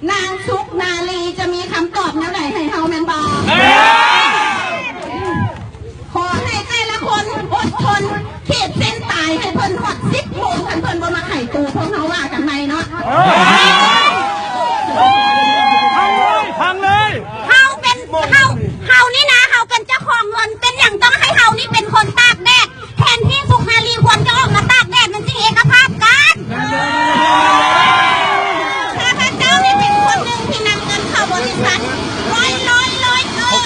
ນາງສຸກນາລີຈະມີຄຳຕອບແນວໃດໃຫ້ເຮົາແມ່ນບໍ່? ຂໍໃຫ້ແຕ່ລະຄົນອົດທົນ ຂີດເສັ້ນຕາຍໃຫ້ເພິ່ນຮອດສິບໂມງ ຄັນເພິ່ນບໍ່ມາໄຂຕູ ພວກເຮົາວ່າກັນໃໝ່ເນາະ. ພັງເລີຍ ພັງເລີຍ ເຮົາເປັນ ເຮົາ ເຮົານີ້ນະ ເຮົາເປັນເຈົ້າຂອງເງິນ ເປັນຫຍັງຕ້ອງໃຫ້ເຮົານີ້ເປັນຄົນຕາກແດດ? ແທນທີ່ສຸກນາລີຄວນຈະອອກມາຕາກແດດ ມັນຈຶ່ງເອກະພາບກັນ. ຂ້າພະເຈົ້ານີ້ເປັນຄົນໜຶ່ງທີ່ນຳເງິນເຂົ້າບໍລິສັດຮ້ອຍໆໆ ເອີ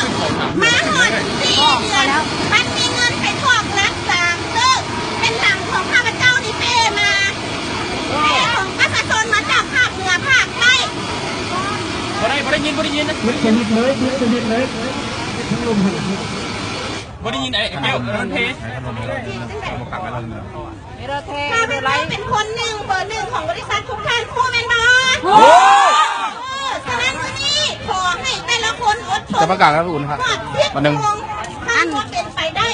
ມາຮອດສີ່ເດືອນ ມັນມີເງິນໄປພອກຫຼັງສາມເອີ ເປັນຫຼັງຂອງຂ້າພະເຈົ້ານີ້ເປມາ ເປຂອງປະຊາຊົນມາຈາກພາກເໜືອພາກໃຕ້. ບໍ່ໄດ້ ບໍ່ໄດ້ຍິນ ບໍ່ໄດ້ຍິນ ບໍ່ໄດ້ຍິນເລີຍ ບໍ່ໄດ້ຍິນເລີຍ ທັງລົມຫັ້ນ. ບໍ່ໄດ້ຍິນໄອ້ແກ້ວ ມັນເພ. ຂ້າພະເຈົ້າເປັນຄົນໜຶ່ງ ເບີໜຶ່ງຂອງບໍລິສັດທຸກທ່ານຮູ້ແມ່ນບໍ່? ຮູ້. ເອີ ສະນັ້ນມື້ນີ້ຂໍໃຫ້ແຕ່ລະຄົນອົດທົນ ຈະປະກາດແລ້ວ ອຸ່ນຄັບ ຮອດສິບໂມງ ຖ້າບໍ່ເປັນໄປໄດ້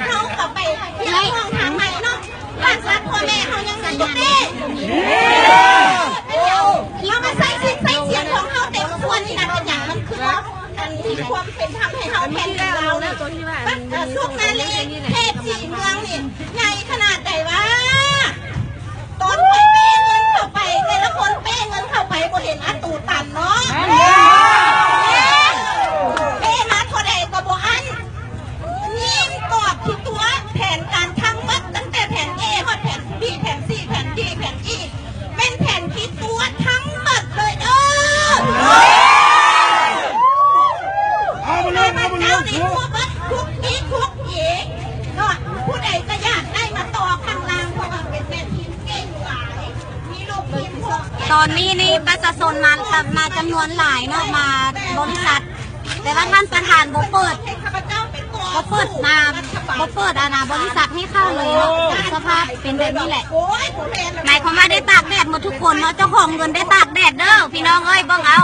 ເຮົາກໍໄປຮຽກຮ້ອງທາງໃໝ່ເນາະ. ບ້ານສັດພໍ່ແມ່ເຮົາຍັງມີຢູ່ເດ້. ເຮົາມາໃຊ້ສິດໃຊ້ສຽງຂອງເຮົາເຕັມສ່ວນນີ້ນະ ເປັນຫຍັງມັນຄືວ່າ ອັນມີຄວາມເປັນທຳໃຫ້ເຮົາແຜ່ນດິນລາວນີ້ ເອີ ສຸກນາລີເຂດສີ່ເມືອງນີ້ໃຫຍ່ຂະໜາດໃດວະ? ຕອນຂ້ອຍເປ້ເງິນເຂົ້າໄປ ແຕ່ລະຄົນເປ້ເງິນເຂົ້າໄປ ບໍ່ເຫັນອາຕູຕັນເນາະ. ເປ້ມາເທົ່າໃດກໍບໍ່ອັ້ນ. ຍິງກອບທີ່ຕົວະແຜນການທັງໝົດ ຕັ້ງແຕ່ແຜນເອຮອດແຜນບີ ແຜນຊີ ແຜນດີ ແຜນອີ ເປັນແຜນທີ່ຕົວະທັງໝົດເລີຍເດີ. ເອົາມາເລີຍ ເອົາມາເລີຍ ເຈົ້ານີ້ຕົວະເບິດທຸກອີກທຸກອີກເນາະ. ຜູ້ໃດກໍຢາກໄດ້ມາຕໍ່ຂ້າງລ່າງ ເພາະວ່າເປັນແມ່ທີມເກັ່ງຫຼາຍ ມີລູກທີມ ຕອນນີ້ນີ້ປະຊາຊົນມາ ມາຈຳນວນຫຼາຍເນາະ ມາບໍລິສັດ ແຕ່ວ່າທ່ານປະທານບໍ່ເປີດ ບໍ່ເປີດມາ ບໍ່ເປີດອັນນາ ບໍລິສັດໃຫ້ເຂົ້າເລີຍເນາະ. ສະພາບເປັນແບບນີ້ແຫຼະ ໝາຍຄວາມວ່າໄດ້ຕາກແດດໝົດທຸກຄົນເນາະ. ເຈົ້າຂອງເງິນໄດ້ຕາກແດດເດີ ພີ່ນ້ອງເອີຍ ເບິ່ງເອົາ.